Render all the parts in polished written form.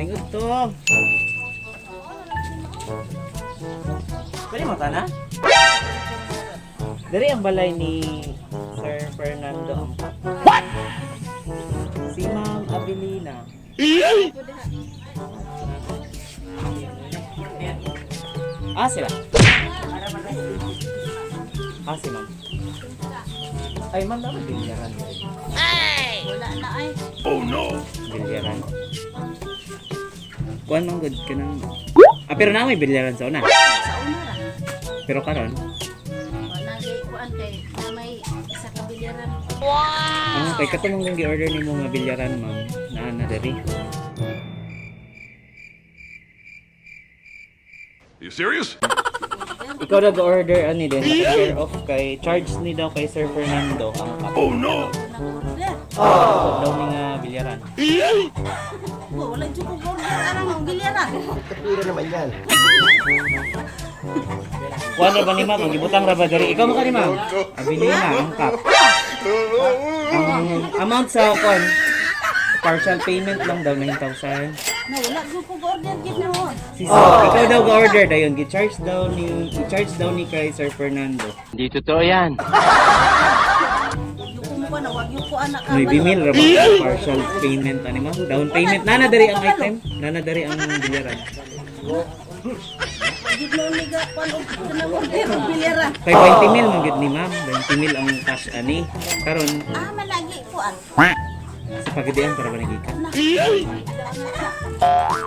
May to. Pwede mo na? Dari ang balay ni Sir Fernando. What? Si Ma'am Abilina. Ah, sila. Ah, si Ma'am. Ay, ma'am, dapat bilyaran. Wala na ay. Bilyaran. Kuan man good ka nang. Ah, pero na may bilyaran sa una. Sa una ra. Pero karon, Wala kay kuan kay na may isa ka bilyaran. ah, kay katong mong gi-order nimo nga bilyaran, ma'am, naa na diri. You serious? Ikaw na order ani din, naka-share off kay charge ni daw kay Sir Fernando ang cup. Oh no! Nag-order. Oh. Daw ni nga bilyaran. Oh, wala jud ko order arang ang bilyaran. Kuan ra ba ni ma'am? Ang gibutang ra ba diri? Ikaw man ka ni ma'am. Abilina ang cup. Ang amount sa kuan partial payment lang daw 9,000. Na wala jud ko order gid na. Si Sir, ikaw daw ga-order dayon, gi-charge daw ni i-charge daw ni kay Sir Fernando. Hindi totoo yan. Yung ko mo na wag yung ko anak ka. 9 mil ra ba ang partial payment ani ma'am? Down payment nana diri ang item, nana diri ang bilyaran. Gid mo ni ga kuan og kanang order og bilyaran. Kay 20 mil man gid ni ma'am, 20 mil ang cash ani. Karon Ah, malagi kuan. sa pagdian para ba nagikan.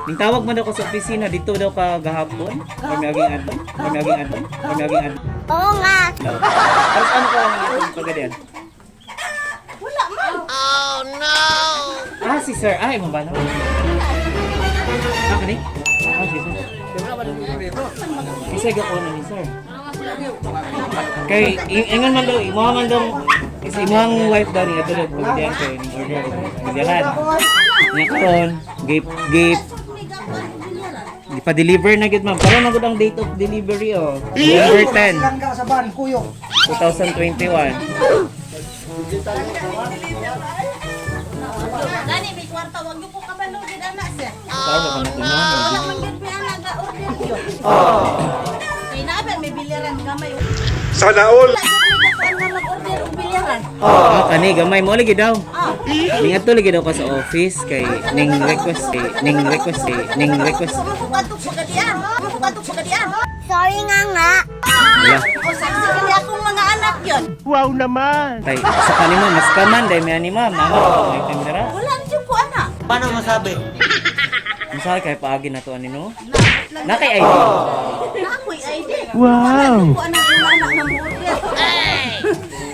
Ning tawag man daw ko sa opisina dito daw ka gahapon. Kami aging admin, kami aging admin, kami aging admin. Oo nga. Tapos ano ka nang itong pagadian? Wala man. Ah, si sir. Ay, mo ba na? Ah, kani? Ah, si sir. Kasi ko na ni sir. Kay, ingon man daw, imuha man daw, is imuhang wife daw niya tulad pagdian kay ning order bilyaran. Nya karon, gip gip gipa-deliver na gid ma'am. Karon na gud ang date of delivery oh. November 10, 2021. Gani may kwarta wag yung ko kabalo gid anak sir. Saan ba na Wala ma'am? man gid mi anak ga order yun. Kay naa ba may bilyaran gamay. Sana all! Wala gid mi ga kuan nga mag-order og bilyaran. Ah, kani gamay mo lagi daw. Ah. Ning adto lagi daw ka sa office kay ning request kay ning request kay ning request. Sorry nga nga. Wala. O saksi kani akong mga anak yon. Tay, sa kani ma'am, mas kaman dahil may ani ma'am. Mama, may time dara. Wala na jud ko anak. Paano masabi? Masakit kay paagi na to ani no? Na kay ID. Na ako'y ID. Wow. Wala ko anak yung anak na mo order.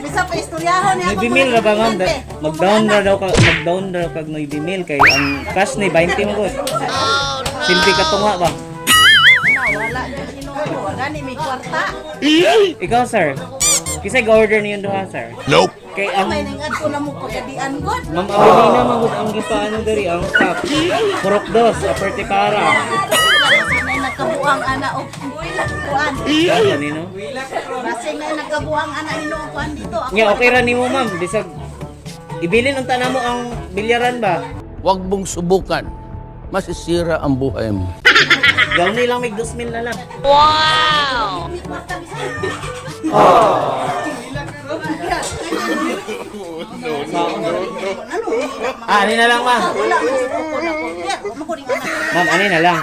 Bisa pa istoryahon niya 9 mil ra ba ma'am? Mag-down ra daw ka, mag-down ra kag 9 mil kay ang cash ni 20 mo gud. Silbi ka tunga ba? Wala jud Ginoo. Gani may kwarta. Ikaw sir. Kisay ga-order niyo duha sir. Nope! Kay ang May ningad ko na mo pagkadian god. Ma'am Avelina man gud ang gipaano diri ang cup. Purok dos, aperte para. Basing na nagkabuang ana og kuan. Ano ni no? Basing na nagkabuang ana hinuong kuan dito. Ako Nya okay ra nimo ma'am, bisag ibilin unta namo ang bilyaran ba? Huwag mong subukan. Masisira ang buhay mo. Down ni lang mig 2,000 na lang. May kwarta bisan. Ah, ani na lang ma'am. Wala man jud ko na order. Mo ko ning anak. Ma'am, ani na lang.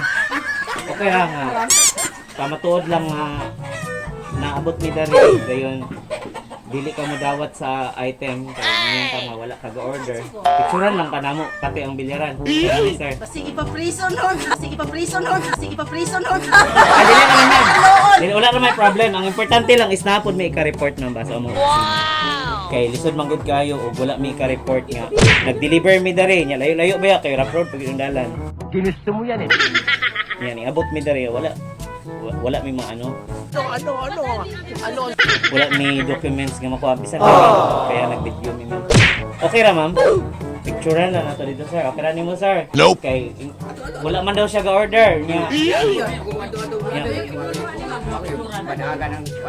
Okay ra nga. Pamatuod lang nga naabot ni Dari dayon dili ka modawat sa item kay ngayon ka nga wala ka order. Picturean lang ka namo pati ang bilyaran. Ani, sir. Basig ipa-prison noon. Basig ipa-prison noon. Basig ipa-prison noon. Ah, dili naman ma'am. Dili wala na may problem. Ang importante lang is napod may ika-report ma'am ba sa among wow. Kay lisod man gud kayo og wala may ika-report nga. Nag-deliver mi diri nya layo-layo ba ya kay rough road pag yung dalan. Ginusto mo yan eh. Yan, iabot mi diri wala wala may mga ano. Ano, ano, ano? Wala may documents nga makuha bisan oh. Kaya nag-video mi ma'am. Okay ra ma'am. Picturean lang nato dito sir. Okay ra nimo sir. Nope. Kay wala man daw siya ga-order nya. Nya.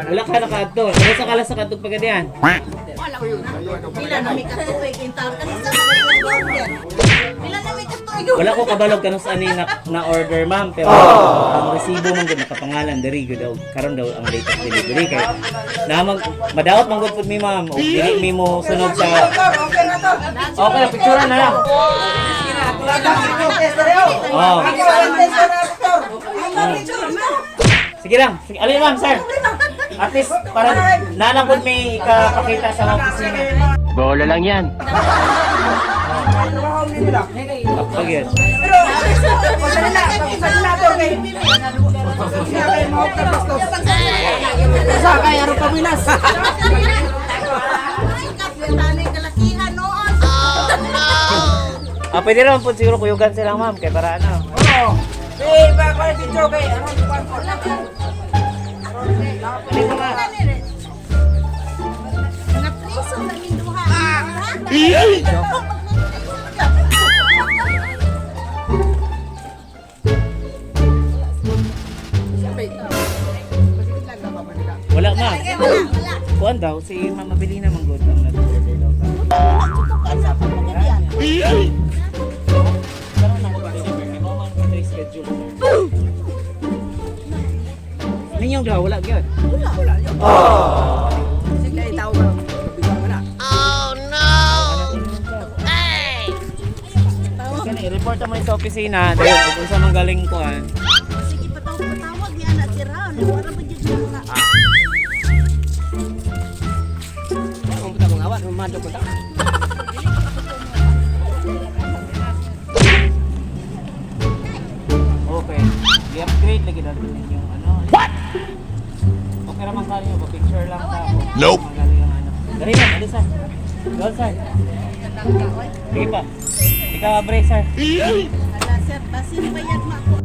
Wala ka nakaadto. Wala sa kala sa kadtong pagadian. Pila na may katuig in town. Kanisa na may order. Pila na may katuig Wala ko kabalog kanus ani na order, ma'am, pero ang resibo man gud nakapangalan diri gud daw karon daw ang date of delivery kay na mag madawat man gud pud mi, ma'am, og dili mi mo sunod sa. Okay, picture na lang. Oh. Sige lang. Sige, alin, ma'am, sir. At least para nalang pud may ikapakita sa mga opisina. Bola lang yan. Pag yun. Sa kay aro pawilas. Ay, kalakihan noon. Ah, pwede naman po siguro kuyugan sila, ma'am, kay para ano. Napriso namin duha. Wala, ma'am. Wala, wala. Kuan daw si Mama Belina man gud ang nag-order daw sa. Karon na ko ba sir? Kay mao man ko schedule, sir. Ninyong daw wala gyud. Kani i-report mo sa opisina dayon kung unsa man galing kuan. Sige, patawag niya na si Ron. Para ba dyan na? Okay. I-upgrade lagi natin ninyong ano. What? Okay ra man kayo, ba picture lang ta. Nope. Magaling ang ano. Dali na, dali sir. Go, sir. Sige pa. Ikaw abre, sir. Ala, sir, basin bayad mo ako.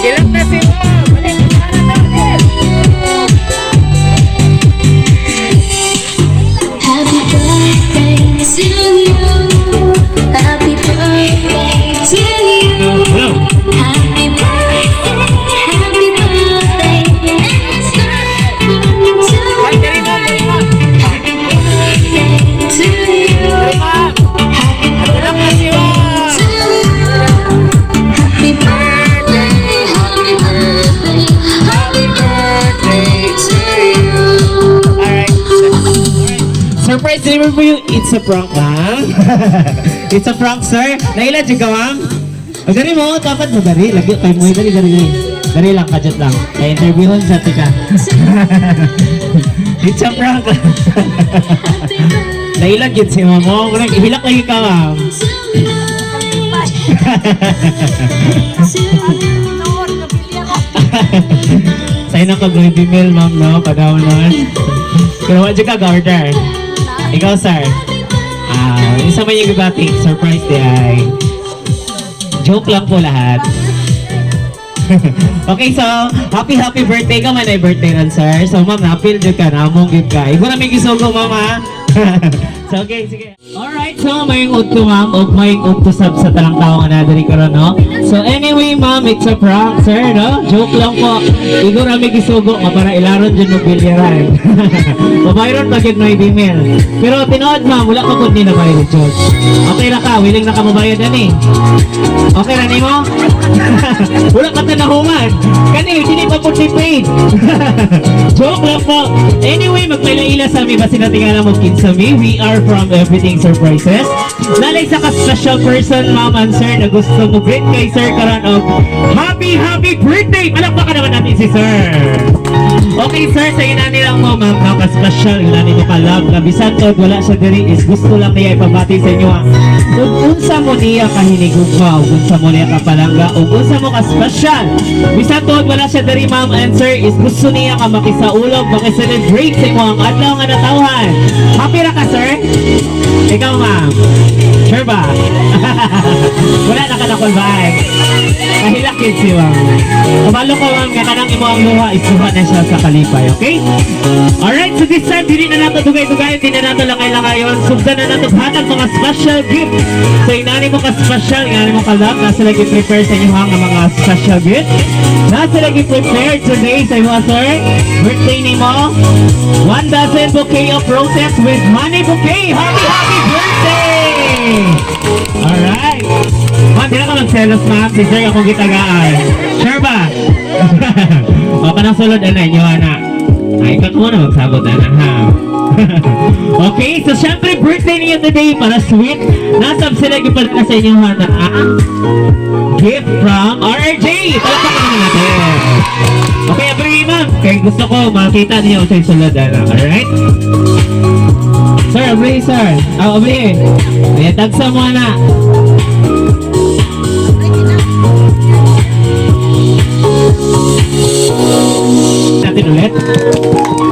Nagilap na si ma'am. Happy birthday to you. Happy birthday to you. Happy birthday, happy birthday, and it's time to Ay, dali ma'am, dali ma'am. Happy birthday to you. Happy Nagilap na si ma'am. to you. Happy birthday, happy birthday, happy birthday to you. Alright. Surprise delivery for you. It's a prank, ma'am. It's a prank, sir. Naila, dyan ka, ma'am? O, dali mo. Dapat mo, dali. Lagi, kay mo. Dali, dali, dali. Dali lang, kajot lang. Kay interviewon sa tika. It's a prank. Naila, dyan si ma'am. Oh, hilak lagi ka, ma'am. Noon, kabili ako. Sa'yo na ka baby meal, ma'am, no? Padaw naman. Pero wala ka order. Ikaw, sir. Ah, isa man yung gibati. Surprise di ay. Joke lang po lahat. Okay, so, happy, happy birthday ka man ay birthday ron, sir. So, ma'am, napil jud ka na. Among gid ka. Igo na may gisugo, ma'am, ha? So, okay, sige. Alright, so maayong udto, ma'am, ug maayong udto sab sa tanang tao nga naa diri karon, no? So anyway, ma'am, it's a prank, sir, no? Joke lang po. Igor ami gisugo nga para ilaron jud mo bilyaran. Mabayron pa gyud 9 mil. Pero tinuod, ma'am, wala ka pud ni nabayad jud. Okay ra ka, willing na ka mobayad ani? Okay ra nimo? Wala ka ta nahuman. Kani dili pa pud ni paid. Joke lang po. Anyway, magpaila-ila sa ami basin natin mo kinsa mi. We are from Everything Surprises. Naa lay isa ka special person, ma'am and sir, na gusto mo greet kay sir karon og happy happy birthday. Palakpakan naman natin si sir. Okay, sir, sa inani lang mo, ma'am, no, ka-special, inani mo ka-love, na bisan og wala siya diri is gusto lang niya ipabati sa inyo, ha. Ug unsa mo niya kahinigugma, ug unsa mo niya kapalangga, ug unsa mo ka-special. Bisan tuod wala siya diri, ma'am and sir, is gusto niya ka makisaulog, makiselebrate sa imong adlaw nga natawhan. Happy ra ka, sir? Ikaw, ma'am? Sure ba? Wala na ka na vibe. Kahilak yun si ma'am. Kabalo ko, ma'am, nga kanang imo ang luha, isuha na siya sa kalipay, okay? Alright, so this time, dili na nato dugay-dugay, di na nato langay-langayon. Sugdan na nato hatag mga special gift. So, inani mo ka special, inani mo ka love, naa sila gi-prepare sa inyo nga mga special gift. Naa sila gi-prepare today sa imo, sir. Birthday ni mo. One dozen bouquet of roses with money bouquet. Happy, happy birthday! Alright. Ma'am, di na ka magselos, ma'am. Si sir akong gitagaan. Sure ba? O, kanang sulod, ana, inyo, ana. Ay, ikaw ko na magsabot, ana, ha? Okay, so syempre, birthday niyo today para sweet. Nasab sila gipadala sa inyo, ha, na gift from RRJ. Palakpakan naman natin. Okay, abri, ma'am. Kaya gusto ko makita niyo sa sulod, ana. Alright? Sir, abri, sir. Ah, abri. Ayan, tagsa mo, ana. Natin ulit.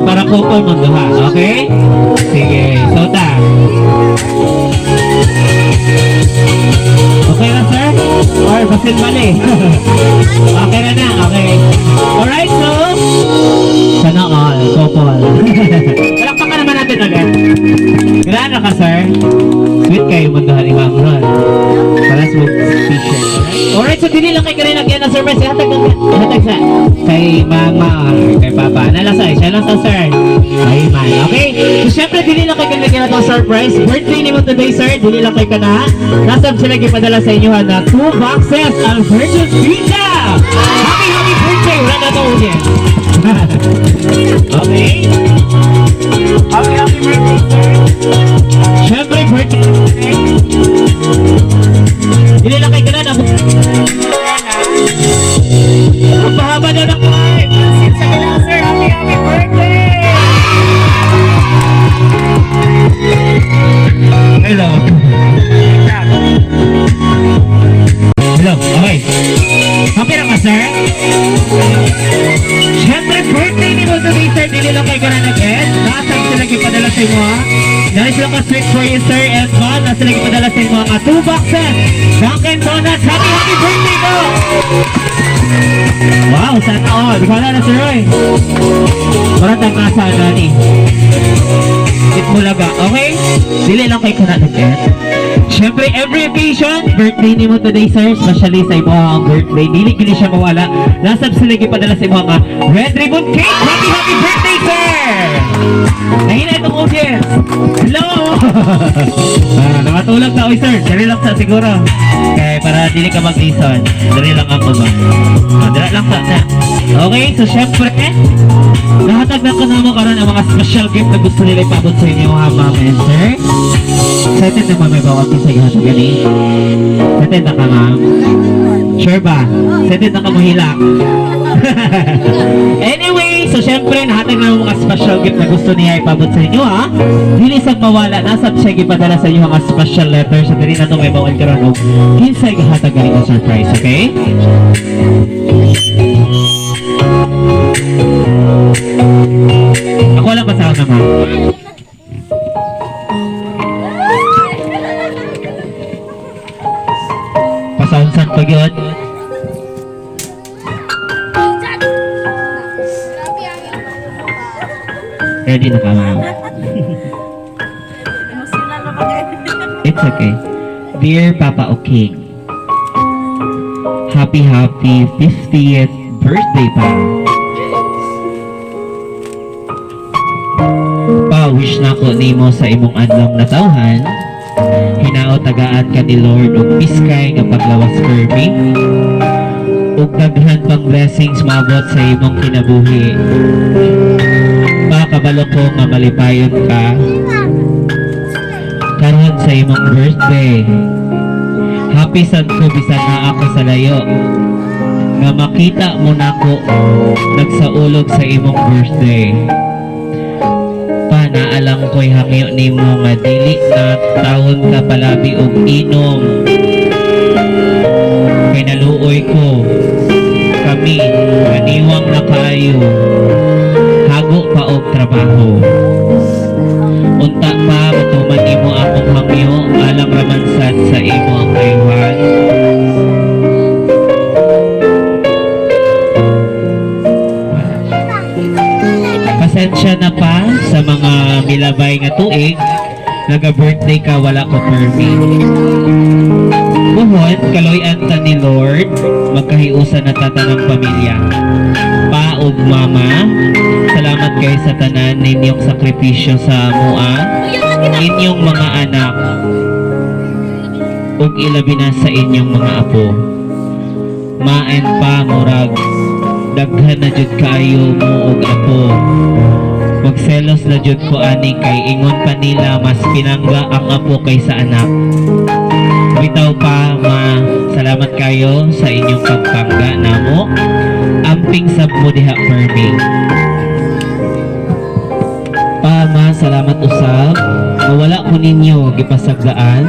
Para couple mo duha, okay? Sige, so ta. Okay na, sir? Or basin mali? Okay na na, okay. Alright, so, sana all, couple. Palakpakan naman natin ulit. Gaano ka, sir? Sweet kayo munduhan ni Ma'am Ron. Para sa t-shirt. Alright, so dili lang kay kanina kaya na surprise. Ihatag lang, ihatag sa kay mama or kay papa. Ano lang sa, siya lang sa sir. Ay man, okay? So syempre dili lang kay kanina kaya na surprise. Birthday ni mo today, sir. Dili lang kay kana. Nasab sila gipadala sa inyo ha na two boxes Alberto's Pizza. Happy happy birthday. Wala na to ulit. Okay? Happy happy birthday, sir. Syempre birthday. Dili lang kay kana na. Ang pahaba daw ng buhay. Pansin sa kila, sir. Happy, happy birthday! Hello. Hello. Okay. Happy na ka, sir? Siyempre, birthday ni mo today, sir. Dili lang kay kana nag-end. Nasa sila gipadala sa imo, ha? Nice lang ka sweet for you, sir. And man, naa sila gipadala sa imo nga two boxes. Dunkin' Donuts. Happy, happy birthday mo! Wow, sana all. Wala na, sir Roy. Parang nasa ni. Itbulaga, okay? Dili lang kay kana nag-end. Siyempre, every occasion, birthday ni mo today, sir. Especially sa imo ang birthday. Dili gini siya mawala. Nasab sila gipadala sa imo nga red ribbon cake. Happy, happy birthday, sir! Nahina itong audience. Hello! Ah, nakatulog na, oy, sir. Dali lang sa siguro. Kaya para dili ka mag-listen. Dali lang ako ba? Ah, dali lang sa na. Okay, so syempre, nahatag na ko na mo karon ang mga special gift na gusto nila ipabot sa inyo, ha, ma'am and sir. Excited na ma'am, may bawat sa iyo gani. Excited na ka, ma'am? Sure ba? Excited na ka mohilak? Anyway, so syempre, nahatag na mga special gift na gusto niya ipabot sa inyo, ha? Dili sa mawala, nasa siya gipadala sa inyo mga special letter. So, dili na ito may bawal karon og kinsay gahatag gani nga surprise, okay? Ako lang ba sa naman? Pasaunsan pa gyud. Ready na ka, ma'am? Emotional. It's okay. Dear Papa Oking, happy, happy 50th birthday pa. Pa, wish na ko nimo sa imong adlaw natawhan. Hinaot tagaan ka ni Lord og piskay nga paglawas permi ug daghan pang blessings maabot sa imong kinabuhi. Pa, kabalo ko nga malipayon ka karon sa imong birthday. Happy sad ko bisan naa ako sa layo nga makita mo nako nagsaulog sa imong birthday. Pa, naalang ko'y hangyo nimo nga dili na taon ka palabi og inom. Kay naluoy ko kami kaniwang na kaayo, hago pa og trabaho. Unta pa, matuman nimo akong hangyo, alang raman sad sa imo ang kayuhan. Pasensya na pa sa mga milabay nga tuig, naga-birthday ka wala ko permit. Buhon, kaloy-an ta ni Lord, magkahiusan na ta tanang pamilya. Pa ug mama, salamat kay sa tanan ninyong sakripisyo sa mua, inyong mga anak, ug ilabi na sa inyong mga apo. Ma and pa, murag, daghan na jud kaayo mo og apo. Magselos na jud ko ani kay ingon pa nila mas pinangga ang apo kaysa anak. Bitaw pa, ma, salamat kayo sa inyong pagpangga namo. Amping sab mo diha permi. Pa, ma, salamat usab. Mawala ko ninyo gipasagdaan.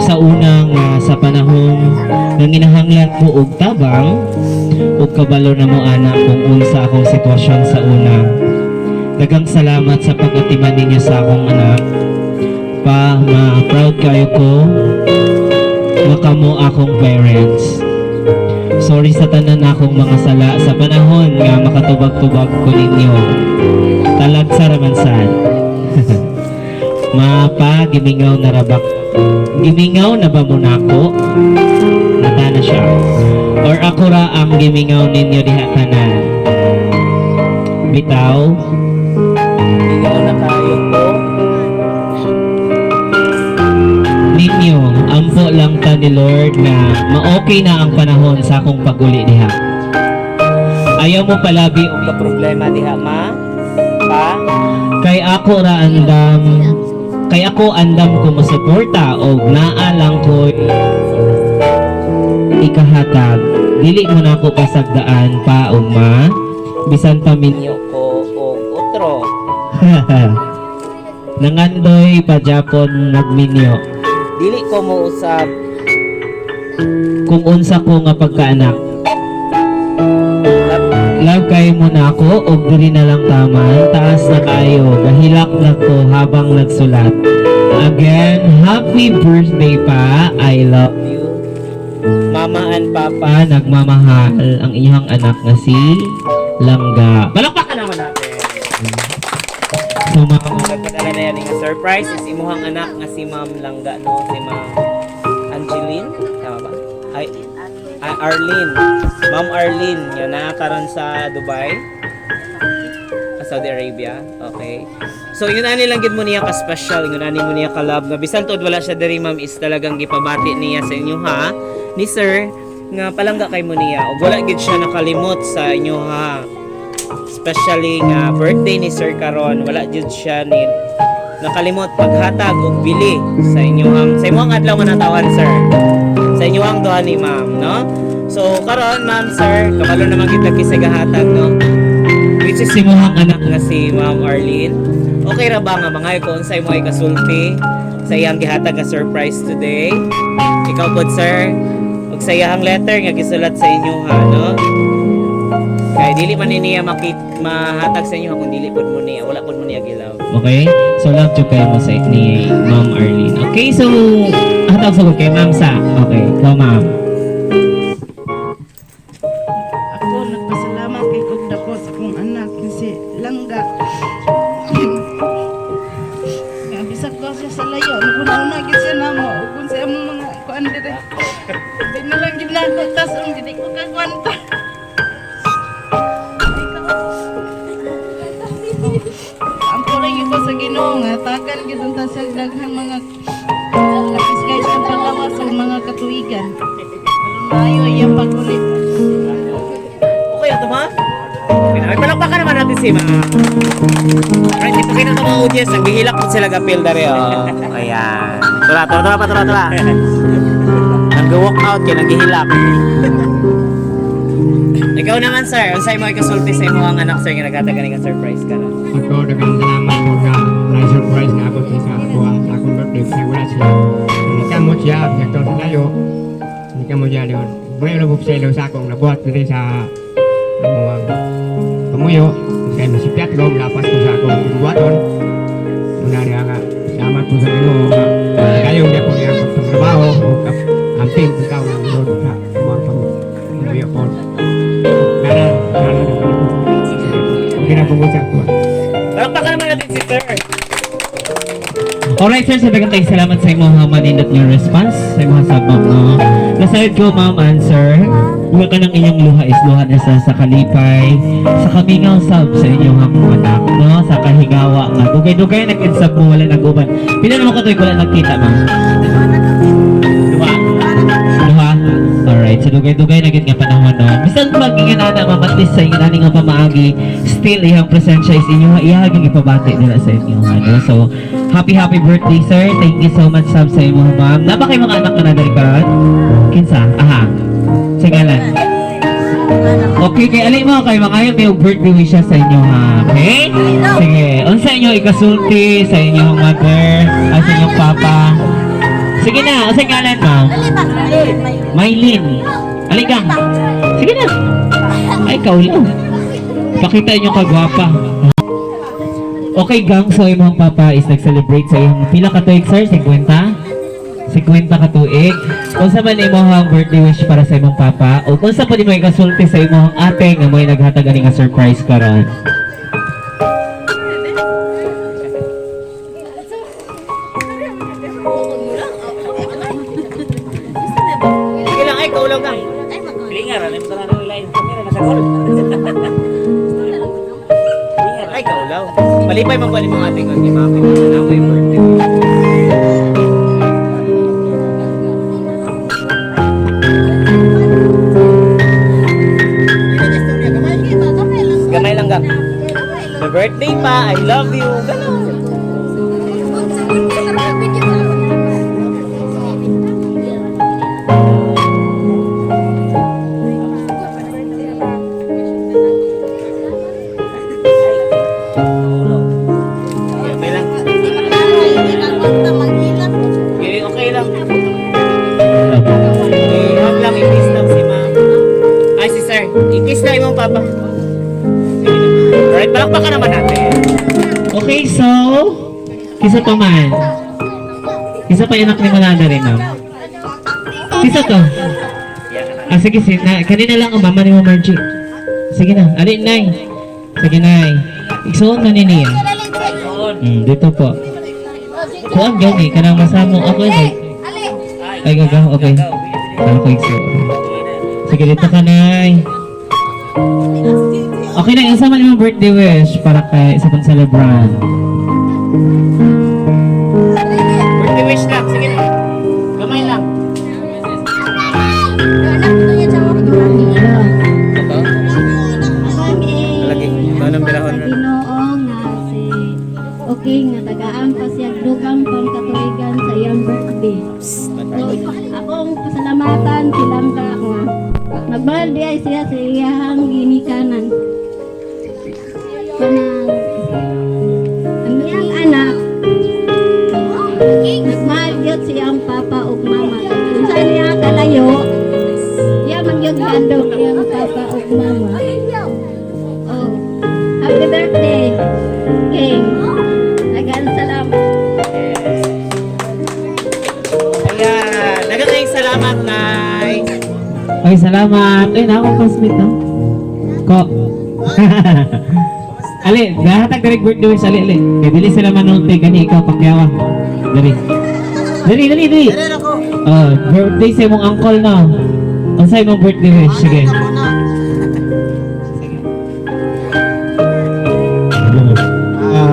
Sa unang sa panahong nanginahanglan ko og tabang ug kabalo na mo ana kung unsa akong sitwasyon sa una. Daghang salamat sa pag-atiman ninyo sa akong anak. Pa, ma, proud kayo ko nga kamo akong parents. Sorry sa tanan akong mga sala sa panahon nga makatubag-tubag ko ninyo. Talag sa ramansan. Ma, pa, gimingaw na rabak. Gimingaw na ba mo nako? Nata na siya. Or ako ra ang gimingaw ninyo diha tanan. Bitaw. Gimingaw na kayo ko. Ninyo, ampo lang ta ni Lord na ma-okay na ang panahon sa akong pag-uli diha. Ayaw mo palabi og ka problema diha, ma? Pa? Kay ako ra andam, kay ako andam ko mosuporta og naa lang ko ikahatag. Dili mo na ako pasagdaan pa ug ma. Bisan pa minyo ko og otro. Nangandoy pa Japon nagminyo. Dili ko mo usab kung unsa ko nga pagkaanak. Love kayo mo na ako og diri na lang taman. Taas na kayo. Gahilak na ko habang nagsulat. Again, happy birthday pa. I love you. Mama and Papa, nagmamahal ang iyong anak na si Langga. Palakpakan naman natin. So, ma'am, nagpadala na yan nga surprise is imuhang anak nga si Ma'am Langga, no? Si Ma'am Angeline, tama ba? Ay, ay Arlene. Ma'am Arlene, nga naa karon sa Dubai. Ah, Saudi Arabia. Okay. So, yun ani lang gid mo niya ka special, yun ani mo niya ka love nga bisan tuod wala siya diri, ma'am, is talagang gipabati niya sa inyo ha ni sir nga palangga kay mo niya ug wala gid siya nakalimot sa inyo ha. Especially nga birthday ni sir karon, wala jud siya ni nakalimot paghatag og bili sa inyong sa imong adlaw nga natawan, sir, sa inyong duha ni ma'am, no? So karon, ma'am, sir, kabalo naman kita kisay gahatag, no, which is imuhang anak nga si Ma'am Arlene. Okay ra ba nga mangayo ko unsay mo ay kasulti sa iyang gihatag nga surprise today? Ikaw pod, sir, ug sa iyang letter nga gisulat sa inyo ha, no? Kay dili man ni niya makit mahatag sa inyo kung dili pod mo niya, wala pod mo niya gilaw. Okay? So love jud kayo mo sa ni Ma'am Arlene. Okay, so hatag sa kay Ma'am sa. Okay, go ma'am. Ako nagpasalamat kay og dako sa akong anak nga si Langga. sa layo. Naguna-una gid siya namo. Ug kung sa among mga kuan dire. Di na lang gid nako tas ang dili ko kakwanta. Ang pulay gyud ko sa Ginoo nga takan gyud unta siya daghang mga lapis guys ang palawas ug mga katuigan. Aron maayo iyang pag-ulit. Okay ito, ma? Okay na. Ay, palakpakan naman natin si ma. Alright, ipakita sa mga audience. Ang gihilak po sila gapil dari, oh. Ayan. Tura, tura, tura pa, tura, tura. Nag-walk out yun, naghihilak. Ikaw naman, sir. Unsay mo ikasulti sa imong anak, sir, nga nagkatagan nga surprise ka na? Ako, daghang salamat po nga na-surprise na ako sa ako sa akong birthday. Kaya wala siya. Nikamot siya, sektor sa layo. Nikamot siya doon. May lubog sa ilo sa akong nabuhat diri sa among pamuyo. Kaya masipyat ko, lapas ko sa akong buhaton. Muna niya nga, salamat po sa Ginoo nga kayong niya po niya pagtrabaho o amping ikaw ng Lord sa among pamuyo po. Nana, nana, nana. Okay na po sa ako. Palakpakan naman natin si sir. Alright sir, sa daghang kay salamat sa imong manindot nga response sa imong sa ma'am. No? Nasayod ko ma'am and sir, nga kanang inyong luha is luha na sa kalipay, sa kamingaw sab sa inyong mga anak, no? Sa kahigawa nga. Dugay-dugay nag-insab mo wala nag-uban. Pila naman ko wala nagkita, ma'am? Duha. Duha. Alright, so dugay-dugay na gid nga panahon, no? Bisan magingin ana ma'am, at least sa ingon ani nga pamaagi, still iyang presensya is inyo iyang ipabati nila sa inyo, ano? So, happy happy birthday, sir. Thank you so much sab sa imo, ma'am. Naba kay mga anak na dali karon? Kinsa? Aha. Sa ngalan. Okay, kay ali mo kay mga may birthday wishes sa inyo ha. Okay? Sige, unsa inyo ikasulti sa inyong mother, ay sa inyong papa. Sige na, unsa ngalan, ma'am? Mylene. Alika. Sige na. Ay, kaulaw. Pakita inyo kagwapa. Okay, gang. So, imong papa is nag-celebrate sa iyong pila ka tuig, sir? 50? 50 ka tuig. Unsa man imong birthday wish para sa imong papa? O unsa pa mo ikasulti sa imong ate nga mo'y naghatag ani nga surprise karon? Sige lang, ay, kaulang ka. Lingar, alam mo na ng line camera, nasa goal. Lingar, ay, kaulaw. Malipay man pala mong ate ko, kay mami. Na may birthday. Gamay lang, gam. May birthday pa, I love you. Ganun. Gamay lang. Okay, okay lang. Eh, hug lang, i-kiss lang si ma'am. Ay, si sir. I-kiss lang imong papa. Sige na. Alright, palakpakan naman natin. Okay, so, kisa pa man. Kisa pa yung anak ni Mananda rin, ma'am. Kisa to? Ah, sige, sige. Na, kanina lang ang mama ni Ma'am Margie. Sige na. Ali, Nay. Sige, Nay. Igsuon na ni niya. Dito po. Kuan gani, kanang masamo. Ako, ay. Ay, gagaw. Okay. Kala ko igsuon. Sige, dito ka, Nay. Okay na, isa man yung birthday wish para kay isa pang celebrant. Birthday wish lang. Sige na. Gamay lang. Ito? Lagi. Ito anong bilahon Sa Ginoo nga si okay nga tagaan pa siya dugang pang katuigan sa iyang birthday. So, akong pasalamatan silang ka nga nagmahal di ay siya sa iyang ginikanan. Kanang ang iyang anak nagmahal gyud siyang papa ug mama. Unsa niya kalayo, iya man gyud gandong iyang papa ug mama. Oh, happy birthday, King. Daghang salamat. Ayan. Daghang salamat, Nay. Ay, salamat. Ay, na akong classmate, no? Ko. Ali, nahatag direct birthday wish, ali, ali. Kay dili sila manulti, gani ikaw, pakyawa. Dali. Dali, dali, dali. Ah, birthday sa imong uncle na. Unsa imong birthday wish? Sige.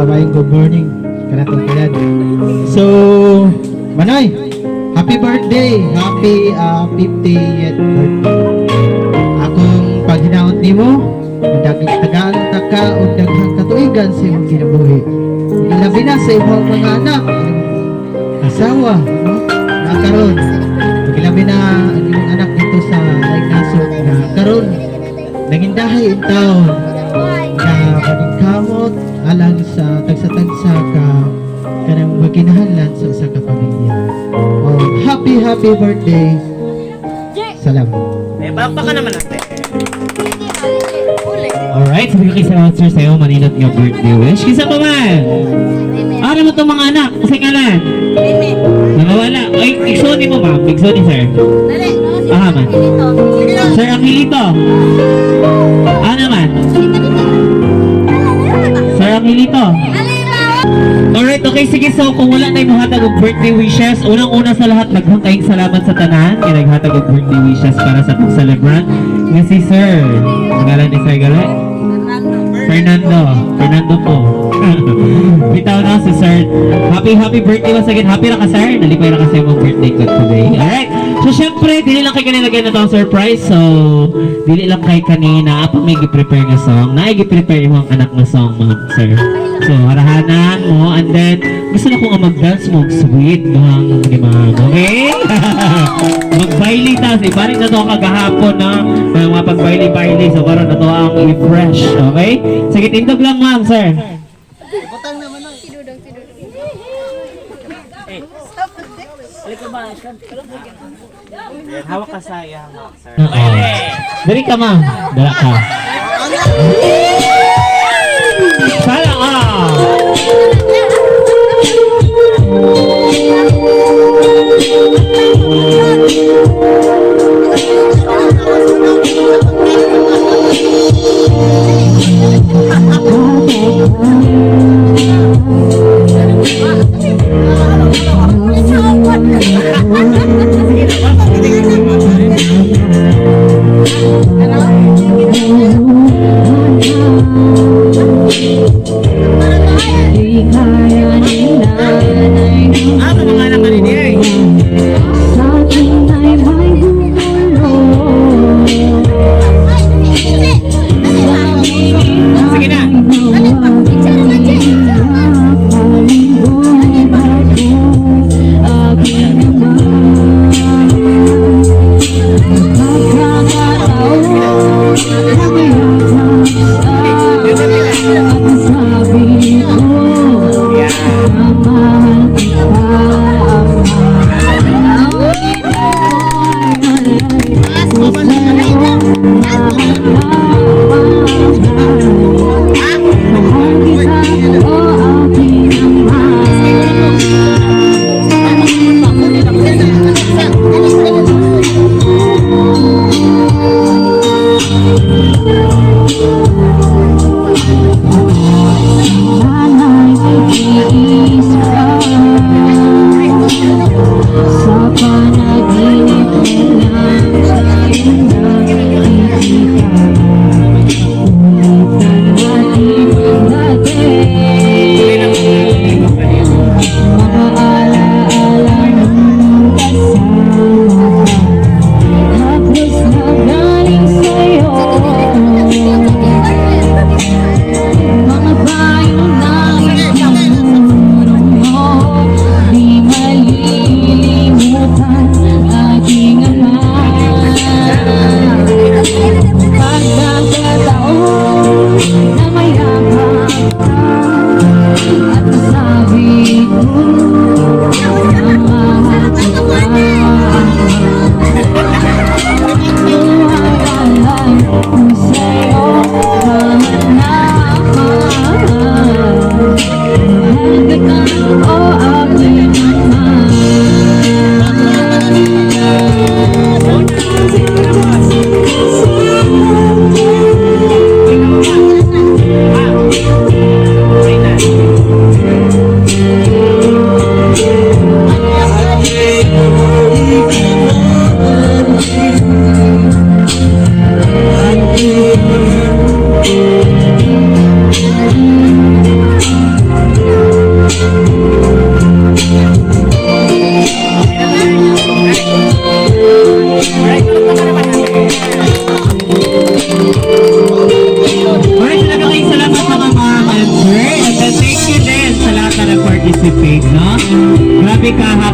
Maayong good morning kanatong tanan. So, Manoy, happy birthday. Happy 50th birthday. Akong paghinaot nimo, tagaan ta ka og daghang katuigan sa imong kinabuhi. Ilabi na sa imong mga anak, imong asawa, no? Na karon. Ilabi na ang imong anak dito sa laing nasod na karon nangindahay in town na paningkamot alang sa tagsa-tagsa ka kanang maginahanglan sa usa ka pamilya. Oh, happy happy birthday. Salamat. Eh, palakpakan naman natin. Alright, sabi ko kay salamat sir sa'yo, maninot nga birthday wish. Kisa pa man! Ano mo itong mga anak? Kasi ngalan? Nawawala. Ay, iksoni mo ma'am. Iksoni sir. Aha man. Sir Angelito. Ano man? Sir Angelito. Alright, okay, sige. So, kung wala na yung hatag og birthday wishes, unang-una sa lahat, daghang kayong salamat sa tanan. Kaya naghatag og birthday wishes para sa atong celebrant nga si Sir. Ang ngalan ni Sir Gala? Fernando. Fernando po. Bitaw na si Sir. Happy, happy birthday once again. Happy ra ka, sir. Nalipay ra ka sa imong birthday ko today. Alright. So, syempre, dili lang kay kanina na tong surprise. So, dili lang kay kanina. Apa may gi-prepare nga song. Naay gi-prepare imong anak nga song, ma'am, sir. So, harahanan mo. And then, gusto na ko nga mag-dance mo. Sweet, duhang ni ma'am. Okay? Magbaili ta. Ibalik na to ang kagahapon na mga pagbaili-baili. So, karon na to ang i-fresh. Okay? Sige, tindog lang, ma'am, sir. Ayan, hawak ka sa iyang, sir. Oo. Dali ka, ma'am. Dala ka. Sana ah! Di kaya ni nanay. Ah, mga anak ka ni eh. Sa akin ay may gumulo.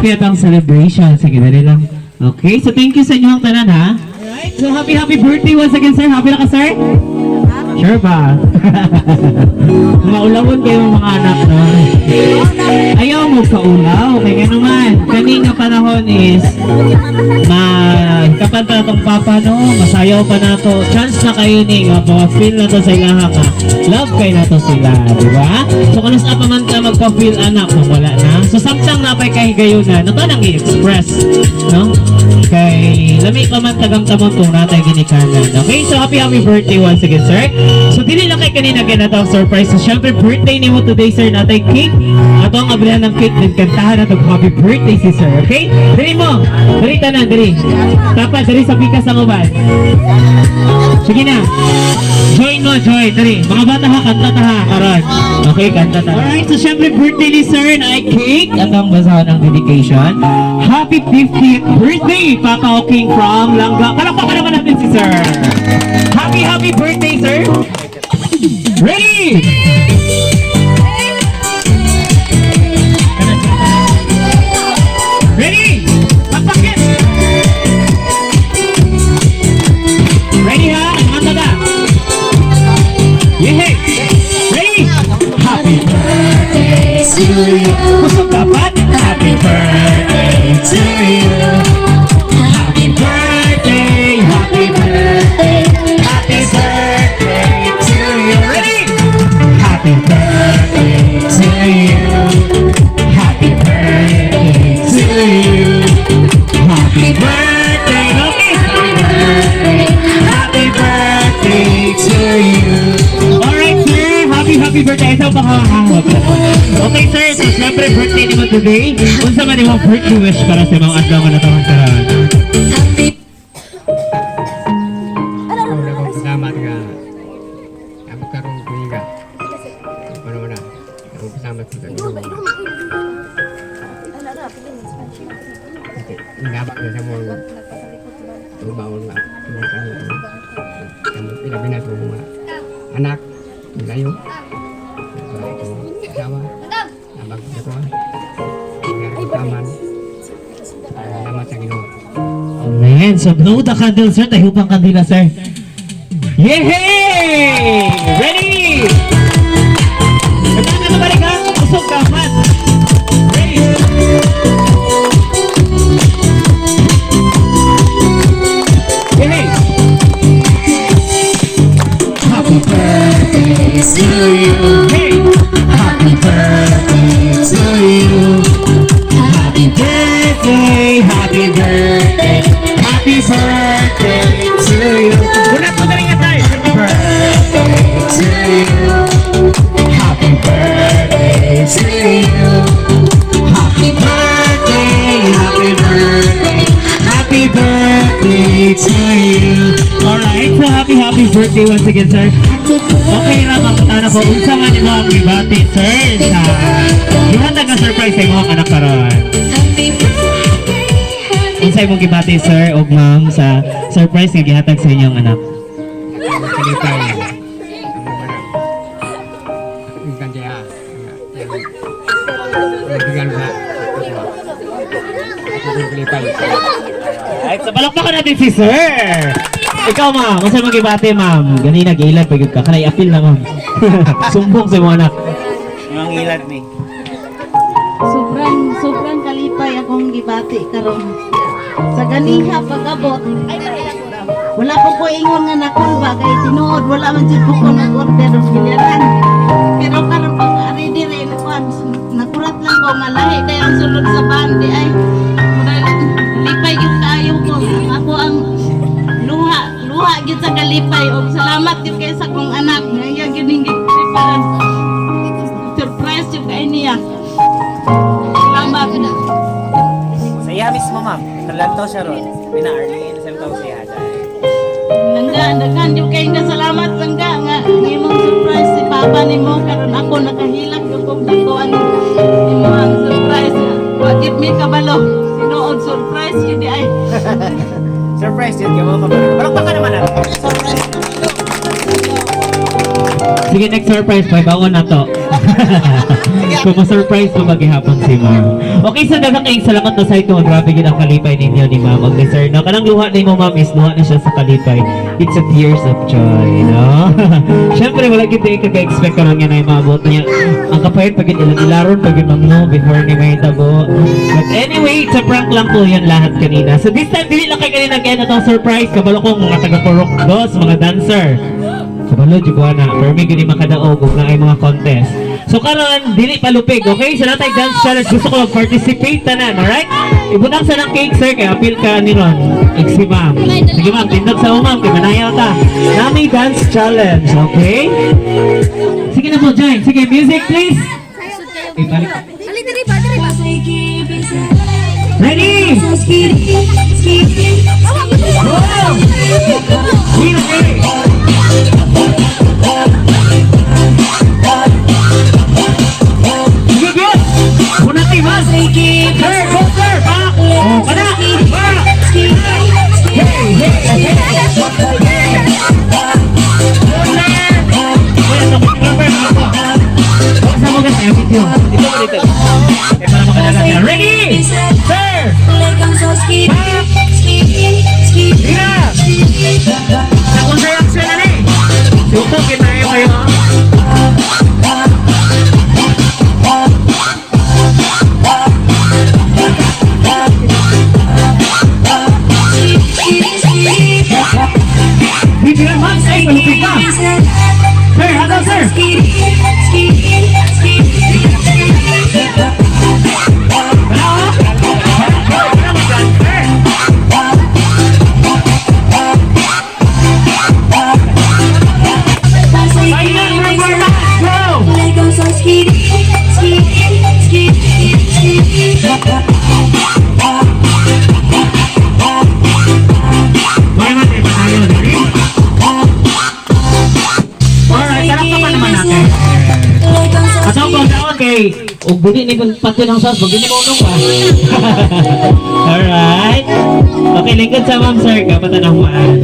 Happy atong celebration. Sige, dali lang. Okay, so thank you sa inyong tanan, ha? Alright, so happy, happy birthday once again, sir. Happy na ka, sir? Sure ba? Maulawon kayo mga anak, no? Ayaw mo kaulaw. Kaya nga naman, kani nga panahon is ma kapan pa natong papa, no? Masayaw pa nato. Chance na kayo ni nga ma-feel na to sa ilaha nga. Love kay nato sila, di ba? So kung sa pa man ka magpa-feel, anak, kung wala na. So samtang napay kahigayunan, nato nang i-express, no? Kay lami pa man tagamtamon kung natay ginikanan. Okay, so happy happy birthday once again, sir. So dili lang kay kanina kay nato ang surprise. So syempre birthday nimo today, sir, natay cake. Ato ang abrihan ng cake din kantahan nato happy birthday si sir, okay? Dili mo. Dili tanan dili. Dapat dili sa pikas ang uban. Sige na. Join mo, join. Dali. Mga bata ha, kanta ta ha, karon. Okay, kanta ta. Alright, so syempre birthday ni sir na ay cake at ang basahan ng dedication. Happy 50th birthday, Papa Oking from Langga. Palakpakan naman natin si sir. Happy, happy birthday, sir. Ready? Ready? Pakpakin! Ready ha? Kanta na! Yehey! Ready? Happy birthday to you. Gusto dapat? Happy birthday to you. Happy birthday, happy birthday, happy birthday to you. Ready? Happy birthday to you. Happy birthday to you. Happy birthday, okay. Happy birthday to you. Alright, sir. Happy, happy birthday. Ito pa. Okay, sir. So, syempre, birthday nimo today. Unsa man imong birthday wish para sa mga adlaw nga natawag karon? Ako na ko salamat nga amo karon kuiga. Ano na? Ako salamat sa Ginoo. Okay, inabak na sa mga tubaon nga mga kanyo. Kamu ilabi na sa mga anak, layo. Asawa, abag sa ko. Taman. Salamat sa Ginoo. Amen. So, blow the candle, sir. Tayo pang kandila, sir. Yehey! Ready? Ito na balik ha. Usog ka, man. Ready? Yehey! Happy birthday to you. Hey! Happy birthday to you. Happy birthday, happy birthday, happy birthday to you. Unat mo na rin nga tayo. Happy birthday to you. Happy birthday to you. Happy birthday, happy birthday, happy birthday to you. Alright, so happy, happy birthday once again, sir. Okay ra mangutana ko, unsa man imo ang gibati, sir, sa gihatag nga surprise sa imong anak karon? Unsa imong gibati, sir ug ma'am, sa surprise nga gihatag sa inyong anak? Kalipay. Amo ka na. Ikan siya. Bigyan sa ako. Ako kalipay. Alright, so palakpakan natin si sir. Ikaw, ma'am, unsa imong gibati, ma'am? Ganina giilad pa gyud ka, kanay apil na, ma'am. Sumbong sa imong anak. Mga ilad ni. Sobrang sobrang kalipay akong gibati karon. Sa ganiha pag-abot, wala ko ingon nga nakulba kay tinuod wala man jud ko nag-order og bilyaran. Pero karon pag ari diri nakuan, nakurat lang ko nga lahi kay ang sulod sa bandi ay murag lipay gyud kaayo ko. Ako ang luha luha gyud sa kalipay og salamat gyud kay sa akong anak nga iya gyud ning gipreparan. Surprise gyud kay niya. Salamat. Sa iya mismo, ma'am. Nalantaw siya ron. Pina Arlene, sa tawag siya. Langga, daghan gyud kay nga salamat, langga, nga ang imong surprise si papa nimo karon ako nakahilak gyud kog dako ang imong surprise. Wa gyud mi kabalo. Tinuod surprise gyud di ay. Surprise yun, kaya mga kapatid. Palakpakan naman natin. Surprise. Sige, next surprise, may bangon na to. Kung ma-surprise mo maghihapon si ma'am. Okay, so daghang kayong salamat na sa ito. Grabe gid ang kalipay ninyo ni ma'am. Og ni sir, no? Kanang luha nimo, ma'am, is luha na siya sa kalipay. It's a tears of joy, no? Siyempre, wala gid eh kaka-expect karon nga na maabot niya. Ang kapayat pag ilan ilaron pag ma'am, no, before ni may tabo. But anyway, it's a prank lang po yan lahat kanina. So this time, dili lang kay kanina kaya na tong surprise. Kabalo kong mga taga-Purok Dos, mga dancer. Kabalo, jud ko na. Permi gini makadaog ug naay mga contest. So karon dili palupig, okay? So natay dance challenge, gusto ko mag-participate tanan, alright? Ibutang sa ng cake, sir, kay apil ka ni Ron. Ig si ma'am. Sige ma'am, tindog sa ma'am, kay manayaw ta. Nami dance challenge, okay? Sige na po, join. Sige, music please. Ibalik. Ready? Go! Music! Sige, good! Kunati, mas! Sir, go, sir! Back! Oh, kana! Back! Hey, hey, hey! Go, sir! Wait, ito, remember, ako. Sa mo guys, ayaw video. Dito mo dito. Eh, para makadagan. Ready? Sir! Back! Hira! Sa contraction na ni! Suko, kinayo kayo, ah. Hindi na, ma'am. Ay, malupit ka. Sir, hataw, sir. Wala, oh. Wala, mag-dancer. Final performance, go! Wala natin, patayo, ready? Alright, talakpakan naman natin. Atong kung daon kay ug budi ni pati ng sauce, budi ni mo unong pa. Alright. Okay, lingkod sa ma'am sir, kapatanahuan.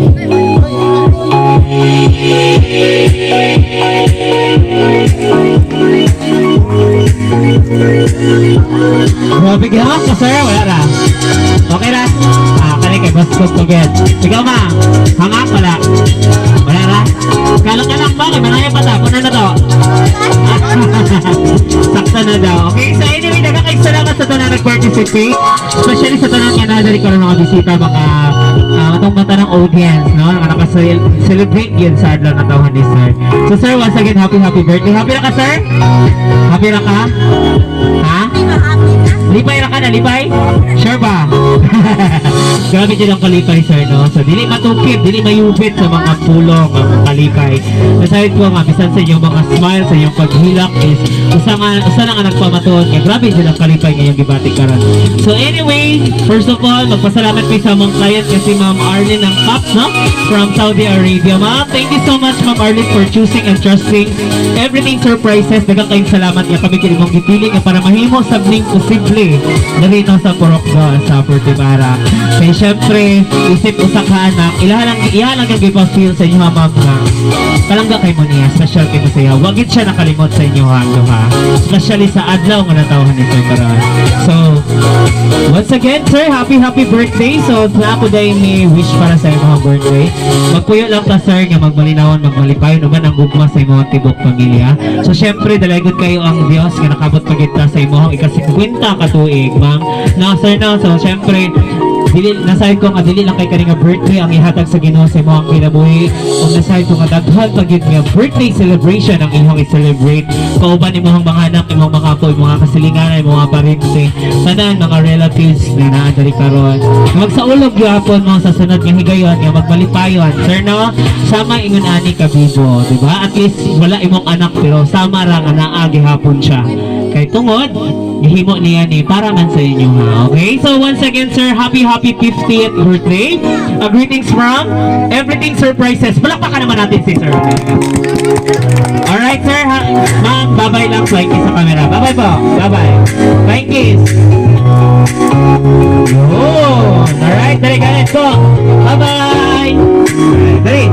Grabe gihawak ka, sir, wala ra. Okay ra. Ah, kani kay boss ko get. Ikaw ma, hangak wala. Wala ra. Kalak ka lang ba kay manaya pa ta, puno na to. Sakto na daw. Okay, so anyway, daghang kayong salamat sa tanan nag-participate. Especially sa tanan nga naa diri karon mga bisita, mga atong mata ng audience, no? Nga naka-celebrate yun sa adlaw na tawhan ni sir. So sir, once again, happy happy birthday. Happy na ka, sir? Happy na ka? Ha? Lipay na ka na, lipay? Sure ba? Grabe din ang kalipay, sir, no? So, dili matukip, dili mayubit sa mga pulong ang kalipay. Nasahid ko nga, bisan sa inyong mga smile, sa inyong paghilak is, usa na nga nagpamatuod nga, grabe din ang kalipay ngayong gibati karon. So anyway, first of all, magpasalamat ko sa among client kasi Ma'am Arlene ng CAP, no? From Saudi Arabia. Ma'am, thank you so much, Ma'am Arlene, for choosing and trusting Everything Surprises. Daghang kayong salamat nga kami kini mong gipili nga para mahimo sab ning posible diri no sa Purok Dos sa Portimara. Kaya syempre, isip usa ka anak, ilaha lang ang gipa-feel sa inyo, ma'am, nga palangga kay mo niya, special kay mo siya. Wag gid siya nakalimot sa inyo ha, ha. Especially sa adlaw nga natawhan ni Sir karon. So, once again, sir, happy happy birthday. So, na ako dahil may wish para sa imong birthday. Magpuyo lang ta, sir, nga magmalinawan, magmalipayon uban ang gugma sa imong tibok pamilya. So, syempre, dalaygon kayo ang Dios nga nakabot pa gid ta sa imong ika-50 ka tuig, ma'am. No, sir, no. So, syempre, dili nasayod ko nga dili lang kay kani nga birthday ang ihatag sa Ginoo sa imong kinabuhi ug nasayod ko nga daghan pa gyud nga birthday celebration ang imong i-celebrate kauban imong mga anak, imong mga apo, imong mga kasilinganan, imong mga parente, tanan mga relatives na naa diri karon. Magsaulog gyapon mo sa sunod nga higayon nga magmalipayon, sir, no, sama ingon ani ka bibo, di ba? At least wala imong anak pero sama ra nga naa gihapon siya kay tungod gihimo niya ni para man sa inyo, ha. Okay? So once again, sir, happy happy 50th birthday. Greetings from Everything Surprises. Palakpakan naman natin si sir. Alright, sir. Ha ma'am, bye-bye lang. Flying kiss sa camera. Bye-bye po. Bye-bye. Flying kiss. Yun. Alright, dali, ganit po. Bye-bye. Alright, dali.